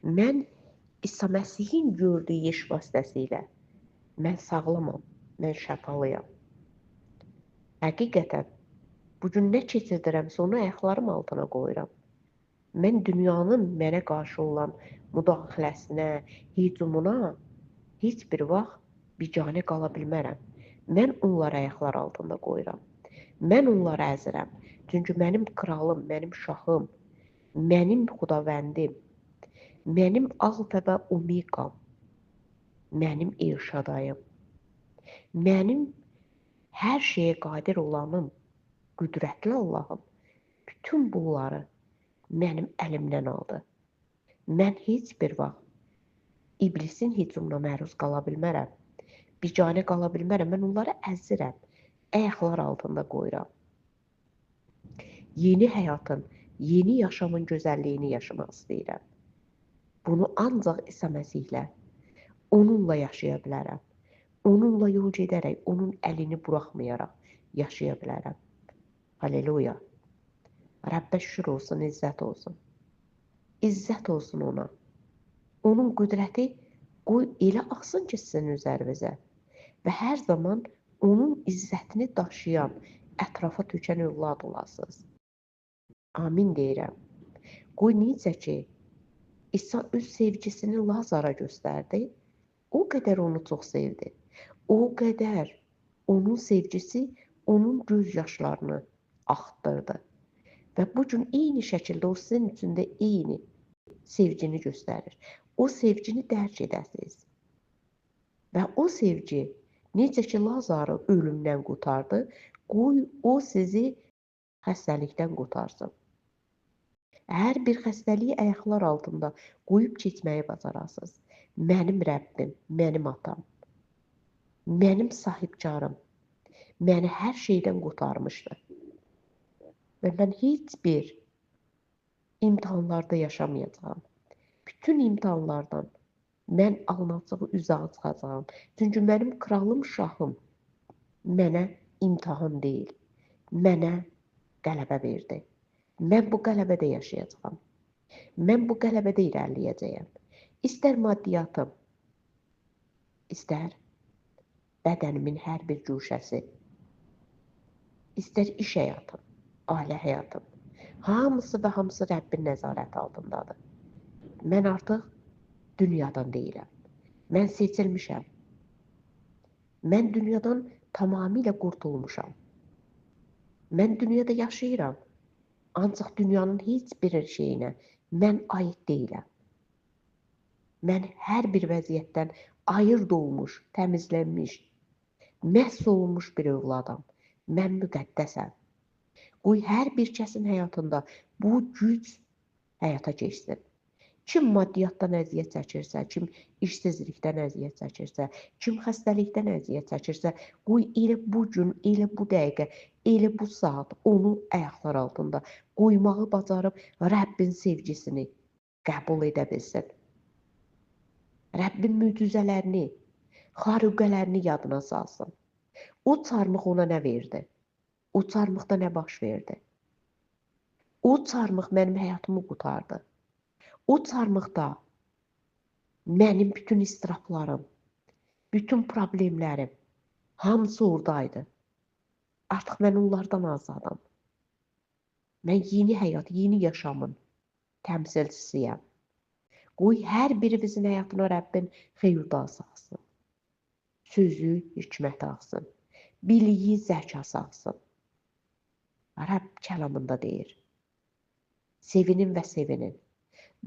Mən İsa Məsihin gördüyü iş vasitəsilə mən sağlamam, mən şəfalıyam. Həqiqətən, bu gün nə keçirdirəmsə, onu ayaqlarım altına qoyuram. Mən dünyanın mənə qarşı olan müdaxiləsinə, hücumuna heç bir vaxt biganə qala bilmərəm. Mən onları ayaqlar altında qoyuram. Mən onları əzirəm. Çünki mənim kralım, mənim şahım, mənim xudavəndim, mənim Alfa və Omegam, mənim Elşadayım, mənim hər şeyə qadir olanım, qüdrətli Allahım, bütün bunları mənim əlimdən aldı. Mən heç bir vaxt iblisin hücumuna məruz qala bilmərəm. Biganə qala bilmərəm. Mən onları əzirəm, ayaqlar altında qoyuram. Yeni həyatın, yeni yaşamın gözəlliyini yaşamaq istəyirəm. Bunu ancaq İsa Məsihlə, onunla yaşaya bilərəm. Onunla yol gedərək, onun əlini buraxmayaraq yaşaya bilərəm. Haleluya. Rəbbə şükür olsun, izzət olsun. İzzət olsun ona. Onun qüdrəti qoy elə axsın ki, sizin üzərinizə. Və hər zaman onun izzətini daşıyan, ətrafa tökən övlad olasınız. Amin deyirəm. Qoy necə ki, İsa öz sevgisini Lazara göstərdi, o qədər onu çox sevdi. O qədər onun sevgisi onun göz yaşlarını axıtdırdı. Və bu gün eyni şəkildə o sizin üçün də eyni sevgini göstərir. O sevgini dərk edəsiniz. Və o sevgi necə ki Lazarı ölümdən qurtardı, qoy o sizi xəstəlikdən qurtarsın. Hər bir xəstəliyi ayaqlar altında qoyub keçməyi bacarasınız. Mənim Rəbbim, mənim atam, mənim sahibkarım məni hər şeydən qurtarmışdı. Və mən heç bir imtahanlarda yaşamayacağam. Bütün imtahanlardan mən alınacaq, uzağa çıxacağam. Çünki mənim kralım, şahım mənə imtahan deyil, mənə qələbə verdi. Mən bu qələbədə yaşayacağam. Mən bu qələbədə irəliləyəcəyəm. İstər maddiyyatım, istər bədənimin hər bir güşəsi, istər iş həyatım, ailə həyatım, hamısı və hamısı Rəbbin nəzarəti altındadır. Mən artıq dünyadan deyiləm. Mən seçilmişəm. Mən dünyadan tamamilə qurtulmuşam. Mən dünyada yaşayıram. Ancaq dünyanın heç bir şeyinə mən aid deyiləm. Mən hər bir vəziyyətdən ayırd olmuş, təmizlənmiş, məhz olunmuş bir övladam. Mən müqəddəsəm. Qoy hər bir kəsin həyatında bu güc həyata keçsin. Kim maddiyyatdan əziyyət çəkirsə, kim işsizlikdən əziyyət çəkirsə, kim xəstəlikdən əziyyət çəkirsə, qoy elə bu gün, elə bu dəqiqə, elə bu saat onu ayaqlar altında qoymağı bacarıb Rəbbin sevgisini qəbul edə bilsin. Rəbbin möcüzələrini, xarüqələrini yadına salsın. O çarmıx ona nə verdi? O çarmıxda nə baş verdi? O çarmıx mənim həyatımı qurtardı. O çarmıxda mənim bütün istiraplarım, bütün problemlərim hamısı oradaydı. Artıq mən onlardan azadam. Mən yeni həyat, yeni yaşamın təmsilçisiyəm. Qoy hər birimizin həyatına Rəbbin xeyir-duası axsın. Sözü hikmət axsın. Biliyi zəkası axsın. Rəbb kəlamında deyir. Sevinin və sevinin.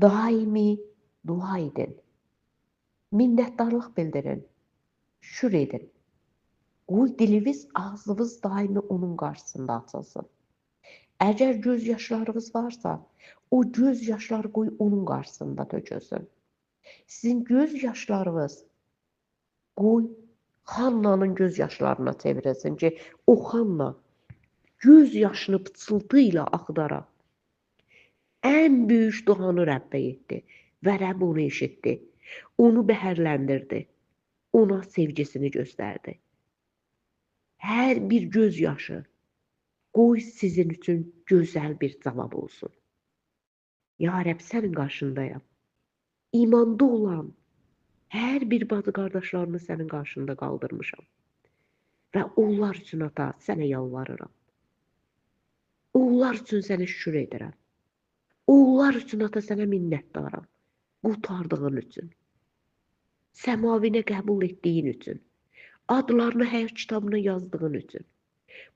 Daimi dua edin. Minnətdarlıq bildirin. Şükür edin. Qoy diliniz, ağzınız daimi onun qarşısında açılsın. Əgər göz yaşlarınız varsa, o göz yaşları qoy onun qarşısında tökülsün. Sizin göz yaşlarınız qoy Xannanın göz yaşlarına çevrilsin ki, o Xanna göz yaşını pıçıltı ilə axıdaraq ən böyük duanı Rəbbə etdi və Rəbb onu eşitdi. Onu bəhərləndirdi. Ona sevgisini göstərdi. Hər bir göz yaşı qoy sizin üçün gözəl bir cavab olsun. Ya Rəbb, sənin qarşındayam. İmanda olan hər bir bacı qardaşlarımı sənin qarşında qaldırmışam. Və onlar üçün ata, sənə yalvarıram. Onlar üçün sənə şükür edirəm. Onlar üçün ata, sənə minnətdaram. Qurtardığın üçün, səmavinə qəbul etdiyin üçün, adlarını həyat kitabına yazdığın üçün,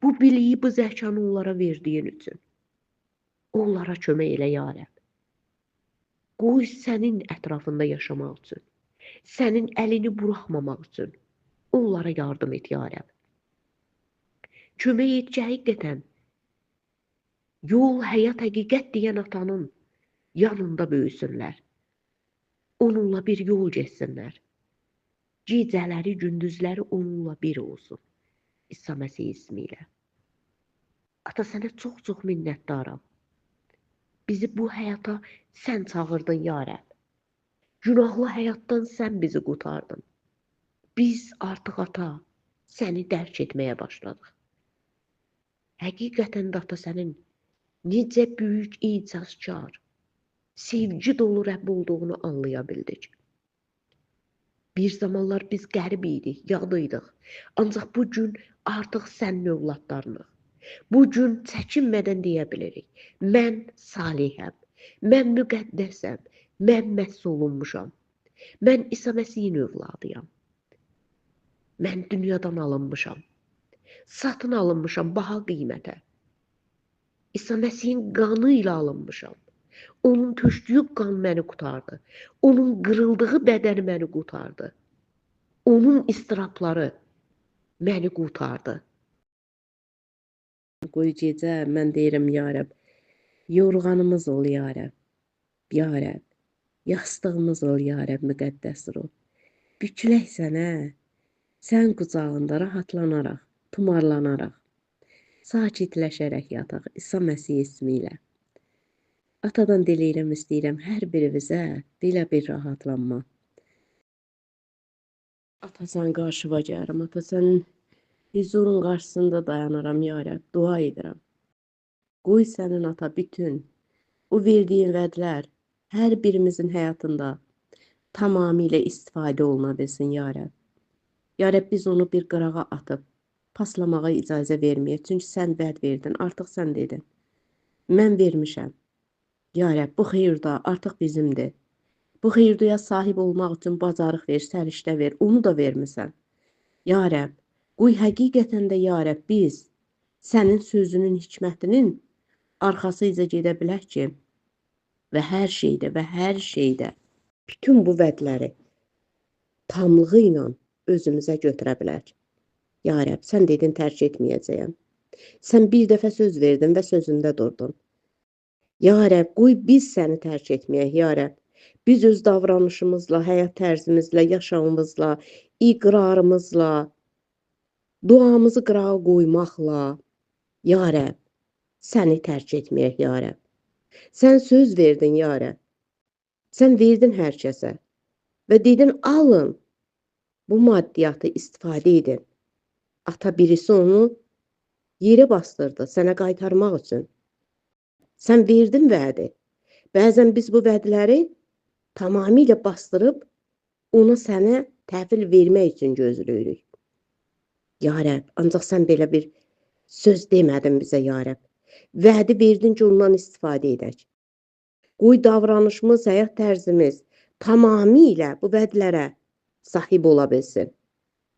bu biliyi, bu zəkanı onlara verdiyin üçün. Onlara kömək elə ya Rəbb. Qoy sənin ətrafında yaşamaq üçün, sənin əlini buraxmamaq üçün onlara yardım et ya Rəbb. Kömək et ki, həqiqətən yol, həyat, həqiqət deyən atanın yanında böyüsünlər. Onunla bir yol getsinlər. Gecələri, gündüzləri onunla bir olsun. İsa Məsih ismi ilə. Ata, sənə çox-çox minnətdaram. Bizi bu həyata sən çağırdın ya Rəbb. Günahlı həyatdan sən bizi qurtardın. Biz artıq ata, səni dərk etməyə başladıq. Həqiqətən də ata, sənin necə böyük icazkar, sevgi dolu Rəbb olduğunu anlaya bildik. Bir zamanlar biz qərib idik, yad idik. Ancaq bu gün artıq sənin övladlarınıq. Bu gün çəkinmədən deyə bilirik. Mən salihəm, mən müqəddəsəm, mən məhz olunmuşam. Mən İsa Məsihin övladıyam. Mən dünyadan alınmışam. Satın alınmışam baha qiymətə. İsa Məsihin qanı ilə alınmışam. Onun tökdüyü qan məni qurtardı. Onun qırıldığı bədəni məni qurtardı. Onun istirapları məni qurtardı. Qoy gecə mən deyirəm ya Rəbb, yorğanımız ol ya Rəbb. Ya Rəbb, yastığımız ol ya Rəbb, müqəddəs ruh. Bükülək sənə, sən qucağında rahatlanaraq, tumarlanaraq, sakitləşərək yataq İsa Məsih ismi ilə. Atadan diləyirəm, istəyirəm hər birimizə belə bir rahatlanma. Ata, sən qarşıva gəlirəm, ata, sənin hüzurun qarşısında dayanıram ya Rəbb, dua edirəm. Qoy sənin ata bütün o verdiyin vədlər hər birimizin həyatında tamamilə istifadə oluna bilsin ya Rəbb. Ya Rəbb, biz onu bir qırağa atıb paslamağa icazə verməyək. Çünki sən vəd verdin, artıq sən dedin. Mən vermişəm. Ya Rəbb, bu xeyirda artıq bizimdir. Bu xeyirduya sahib olmaq üçün bacarıq ver, səriştə ver, onu da vermisən. Ya Rəbb, qoy həqiqətən də ya Rəbb biz sənin sözünün hikmətinin arxasıca gedə bilək ki, və hər şeydə və hər şeydə bütün bu vədləri tamlığı ilə özümüzə götürə bilək. Ya Rəbb, sən dedin tərk etməyəcəyəm. Sən bir dəfə söz verdin və sözündə durdun. Ya Rəbb, qoy biz səni tərk etməyək, ya Rəbb. Biz öz davranışımızla, həyat tərzimizlə, yaşamımızla, iqrarımızla, duamızı qırağa qoymaqla, ya Rəbb, səni tərk etməyək, ya Rəbb. Sən söz verdin, ya Rəbb. Sən verdin hər kəsə və dedin, alın bu maddiyyatı istifadə edin. Ata, birisi onu yerə bastırdı sənə qaytarmaq üçün. Sən verdin vədi. Bəzən biz bu vədləri tamamilə bastırıb ona sənə təhvil vermək üçün gözləyirik. Ya Rəbb, ancaq sən belə bir söz demədin bizə, ya Rəbb. Vədi verdin ki, ondan istifadə edək. Qoy davranışımız, həyat tərzimiz tamamilə bu vədlərə sahib ola bilsin.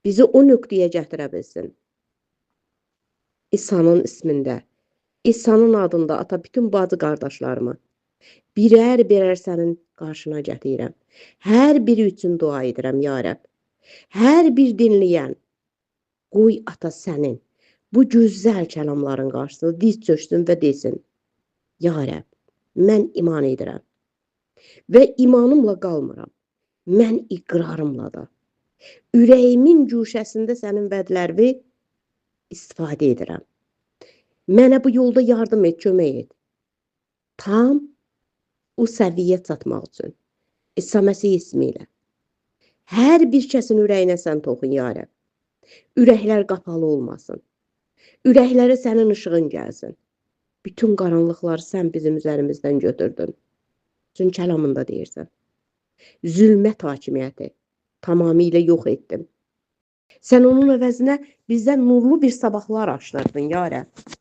Bizi o nöqtəyə gətirə bilsin. İsa'nın ismində, İsa'nın adında ata bütün bacı qardaşlarımı birər-birər sənin qarşına gətirirəm. Hər biri üçün dua edirəm, ya Rəbb. Hər bir dinləyən, qoy ata sənin bu gözəl kəlamların qarşısında diz çöksün və desin, ya Rəbb, mən iman edirəm və imanımla qalmıram, mən iqrarımla da. Ürəyimin güşəsində sənin vədlərini istifadə edirəm. Mənə bu yolda yardım et, kömək et. Tam o səviyyə çatmaq üçün. İsa Məsih ismi ilə. Hər bir kəsin ürəyinə sən toxun, ya Rəbb. Ürəklər qapalı olmasın. Ürəklərə sənin işığın gəlsin. Bütün qaranlıqları sən bizim üzərimizdən götürdün. Çünki kəlamında deyirsən. Zülmət hakimiyyəti tamamilə yox etdin. Sən onun əvəzinə bizə nurlu bir sabahlar açdırdın, ya Rəbb.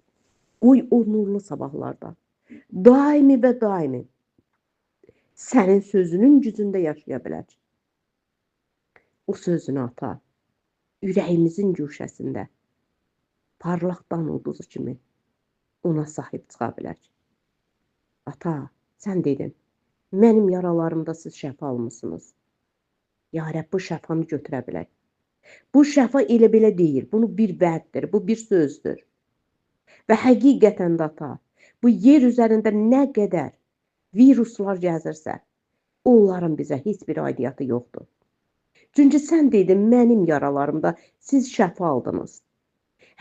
Qoy o nurlu sabahlarda daimi və daimi sənin sözünün gücündə yaşaya bilər. O sözünü ata, ürəyimizin güşəsində parlaq dan ulduzu kimi ona sahib çıxa bilər. Ata, sən dedin, mənim yaralarımda siz şəfa almısınız. Ya Rəbb, bu şəfanı götürə bilək. Bu şəfa elə belə deyil, bunu bir vəddir, bu bir sözdür. Və həqiqətən də ata, bu yer üzərində nə qədər viruslar gəzirsə, onların bizə heç bir aidiyyatı yoxdur. Çünki sən dedin, mənim yaralarımda siz şəfa aldınız.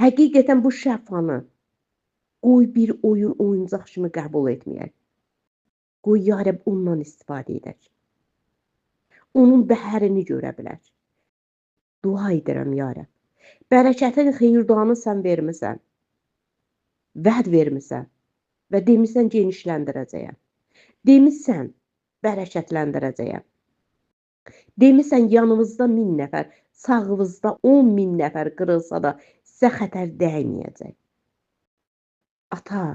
Həqiqətən bu şəfanı qoy bir oyun, oyuncaq kimi qəbul etməyək. Qoy, ya Rəbb, ondan istifadə edək. Onun bəhərini görə bilər. Dua edirəm, ya Rəbb. Bərəkətin, xeyir-duanı sən vermisən. Vəd vermisən və demisən genişləndirəcəyəm. Demisən bərəkətləndirəcəyəm. Demisən yanımızda 1000 nəfər, sağımızda 10.000 nəfər qırılsa da sizə xətər dəyməyəcək. Ata,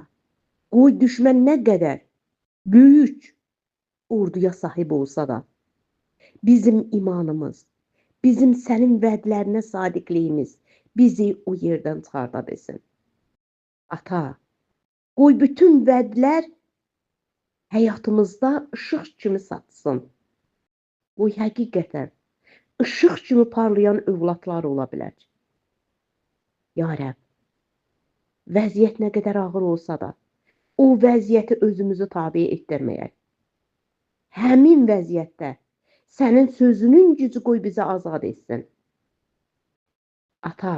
qoy düşmən nə qədər böyük orduya sahib olsa da, bizim imanımız, bizim sənin vədlərinə sadiqliyimiz bizi o yerdən çıxarda bilsin. Ata, qoy bütün vədlər həyatımızda işıq kimi satsın. Qoy həqiqətən işıq kimi parlayan övladlar ola bilər. Ya Rəbb, vəziyyət nə qədər ağır olsa da, o vəziyyəti özümüzü tabe etdirməyək. Həmin vəziyyətdə sənin sözünün gücü qoy bizi azad etsin. Ata,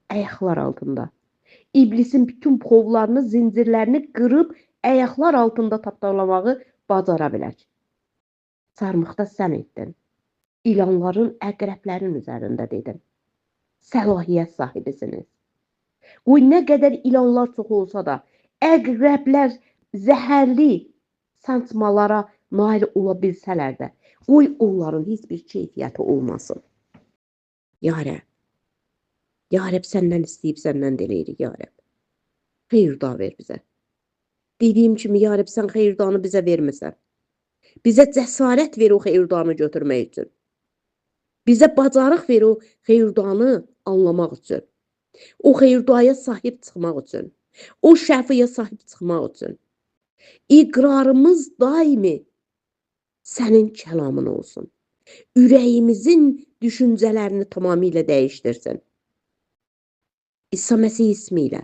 ayaqlar altında İblisin bütün pxovlarını, zincirlərini qırıb ayaqlar altında tapdalamağı bacara bilər. Çarmıxda sən etdin. İlanların, əqrəblərin üzərində dedin. Səlahiyyət sahibisiniz. Qoy nə qədər ilanlar çox olsa da, əqrəblər zəhərli sancmalara nail ola bilsələr də, qoy onların heç bir keyfiyyəti olmasın. Ya Rəbb, Ya Rəbb, səndən istəyib, səndən diləyirik, Ya Rəbb. Xeyir-dua ver bizə. Dediyim kimi, Ya Rəbb, sən xeyir-duanı bizə vermirsən. Bizə cəsarət ver o xeyir-duanı götürmək üçün. Bizə bacarıq ver o xeyir-duanı anlamaq üçün. O xeyir-duaya sahib çıxmaq üçün. O şəfaya sahib çıxmaq üçün. İqrarımız daimi sənin kəlamın olsun. Ürəyimizin düşüncələrini tamamilə dəyişdirsin. İsa Məsih ismi ilə.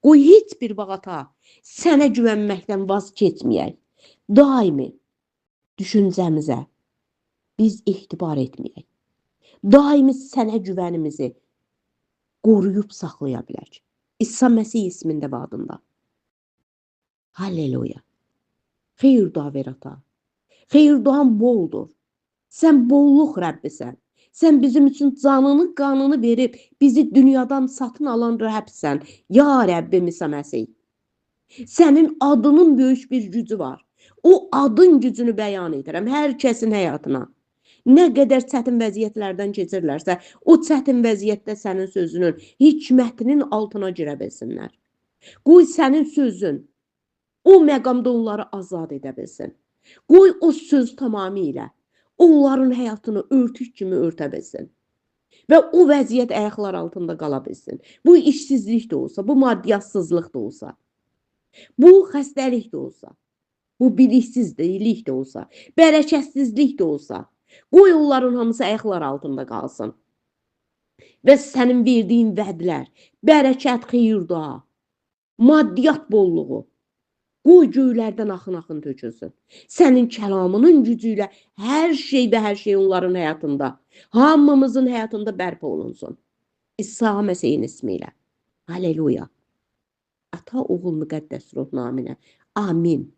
Qoy heç bir vaxt ata sənə güvənməkdən vaz keçməyək. Daimi düşüncəmizə biz etibar etməyək. Daimi sənə güvənimizi qoruyub saxlaya bilək. İsa Məsih ismində və adında. Halleluya. Xeyir-dua ver ata. Xeyir-duan boldur. Sən bolluq Rəbbisən. Sən bizim üçün canını, qanını verib bizi dünyadan satın alan Rəbbsən. Ya Rəbbim İsa Məsih. Sənin adının böyük bir gücü var. O adın gücünü bəyan edirəm hər kəsin həyatına. Nə qədər çətin vəziyyətlərdən keçirlərsə, o çətin vəziyyətdə sənin sözünün, hikmətinin altına girə bilsinlər. Qoy sənin sözün o məqamda onları azad edə bilsin. Qoy o söz tamamilə onların həyatını örtük kimi örtə bilsin. Və o vəziyyət ayaqlar altında qala bilsin. Bu işsizlik də olsa, bu maddiyatsızlıq da olsa, bu xəstəlik də olsa, bu biliksizlik də olsa, bərəkətsizlik də olsa, qoy onların hamısı ayaqlar altında qalsın. Və sənin verdiyin vədlər, bərəkət, xeyir-dua, maddiyat bolluğu, qoy göylərdən axın-axın tökülsün. Sənin kəlamının gücü ilə hər şey və hər şey onların həyatında, hamımızın həyatında bərpa olunsun. İsa Məsihin ismi ilə. Halleluya. Ata, oğul, müqəddəs ruh naminə. Amin.